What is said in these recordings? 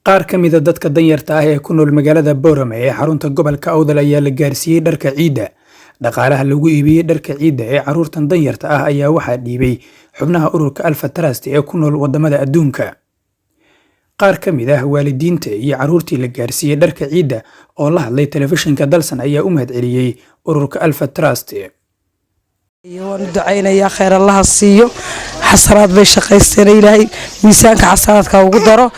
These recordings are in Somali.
Qaar ka mida dadka danyarta ah ee ku nool magaalada Boorama ee xarunta gobolka Awdal ayaa la gaarsiiyey dharka ciidda. Dhaqaalaha lagu iibiyey dharka ciidda ee carruurtan danyarta ah ayaa waxaa dhiibay xubnaha ururka Alpha Trust ee ku nool wadamada adduunka. Qaar ka mid ah waalidiinta iyo carruurtii la gaarsiiyey dharka ciidda oo la hadlay telefishinka Dalsan ayaa u mahadceliyey ururka Alpha Trust. Waan u ducaynayaa, khayr Allaha siiyo, xasanaad bay shaqaysteen, Ilaahay miisaanka xasanaadka ugu daro,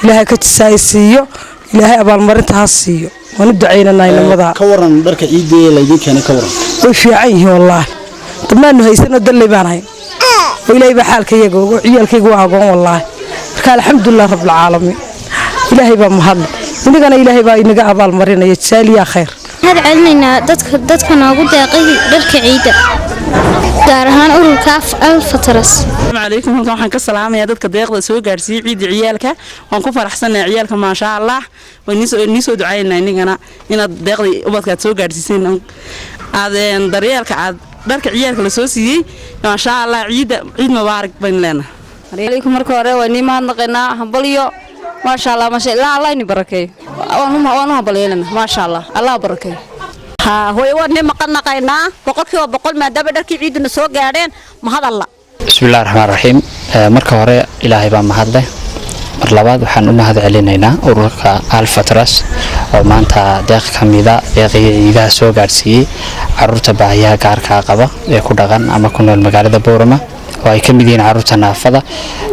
Ilaahay ka jisaay siiyo, Ilaahay abaalmarinta ha siiyo. Waan u ducaynanaa inamada. Ka waran dharka ciidda laydin keenay, ka waran? Way fiican yihiin wallaahi. Damaanu haysanoo dalley baan hayn oo Ilaahay baa xaalka iyaga ogo. Ciyaalkayga waa agoon wallaahi. Marka alxamdulilah rabbilcaalamiin, Ilaahay baa mahadle, inagana Ilaahay baa inaga abaalmarinaya, jazaaliyaa khayr. Mahad celinaynaa dadka noogu deeqay dharka ciidda, gaar ahaan ururka Alpha Trust. Asalaamu calaykum. Halkan waxaan ka salaamayaa dadka deeqda soo gaarsiiyey ciidda ciyaalka. Waan ku faraxsanahay ciyaalka, maasha Allah. Waan nii soo ducaynaynaa inagana inaad deeqdii ubadka aad soo gaarsiiseen, aad daryeelka aad dharka ciyaalka la soo siiyey. Maasha Allah, ciidda ciid mubaarak baynu leenahay. Calaykum. Marka hore waa nii mahadnaqaynaa, hambalyo, maasha Allah, maasha Allah, Allah ini barakeeyo. Waan u hambalyeelana, maasha Allah, Allah barakeeyo. Hooyo, waan nii maqannaqaynaa 100%, maadaama dharkii ciiduna soo gaadheen. Mahad Alla. Bismillahi raxmaan raxiim. Marka hore Ilaahay baa mahadleh. Mar labaad waxaan u mahad celinaynaa ururka Alpha Trust oo maanta deeq ka mida deeqiga ciidaha soo gaadhsiiyey caruurta baahiyaha gaarkaa qaba ee ku dhaqan ama ku nool magaalada Boorama, oo ay ka mid yihiin caruurta naafada.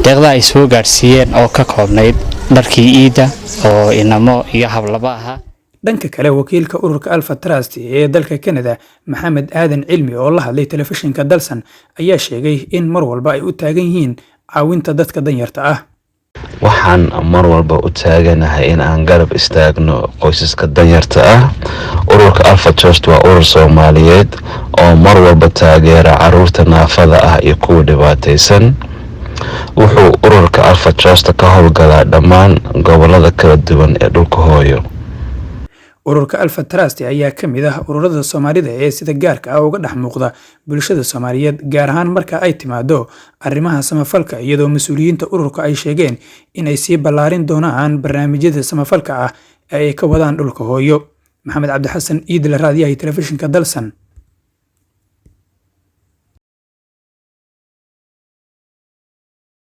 Deeqda ay soo gaadhsiiyeen oo ka koobnayd dharkii iidda oo inamo iyo hablaba ahaa. Dhanka kale, wakiilka ururka Alpha Trust ee dalka Canada, Maxamed Aadan Cilmi, oo la hadlay telefishinka Dalsan ayaa sheegay in mar walba ay u taagan yihiin caawinta dadka danyarta ah. Waxaan mar walba u taaganahay in aan garab istaagno qoysaska danyarta ah. Ururka Alpha Trust waa urur Soomaaliyeed oo mar walba taageera caruurta naafada ah iyo kuwa dhibaataysan. Wuxuu ururka Alpha Trust ka howlgalaa dhammaan gobolada kala duwan ee dhulka hooyo. Ururka Alpha Trust ayaa ka mid ah ururada Soomaalida ee sida gaarka ah uga dhex muuqda bulshada Soomaaliyeed, gaar ahaan marka ay timaado arrimaha samafalka, iyadoo mas-uuliyiinta ururka ay sheegeen in ay sii ballaarin doonaan barnaamijyada samafalka ah ee ay ka wadaan dhulka hooyo. Maxamed Cabdixasan Iidle, raadiyaha telefishinka Dalsan.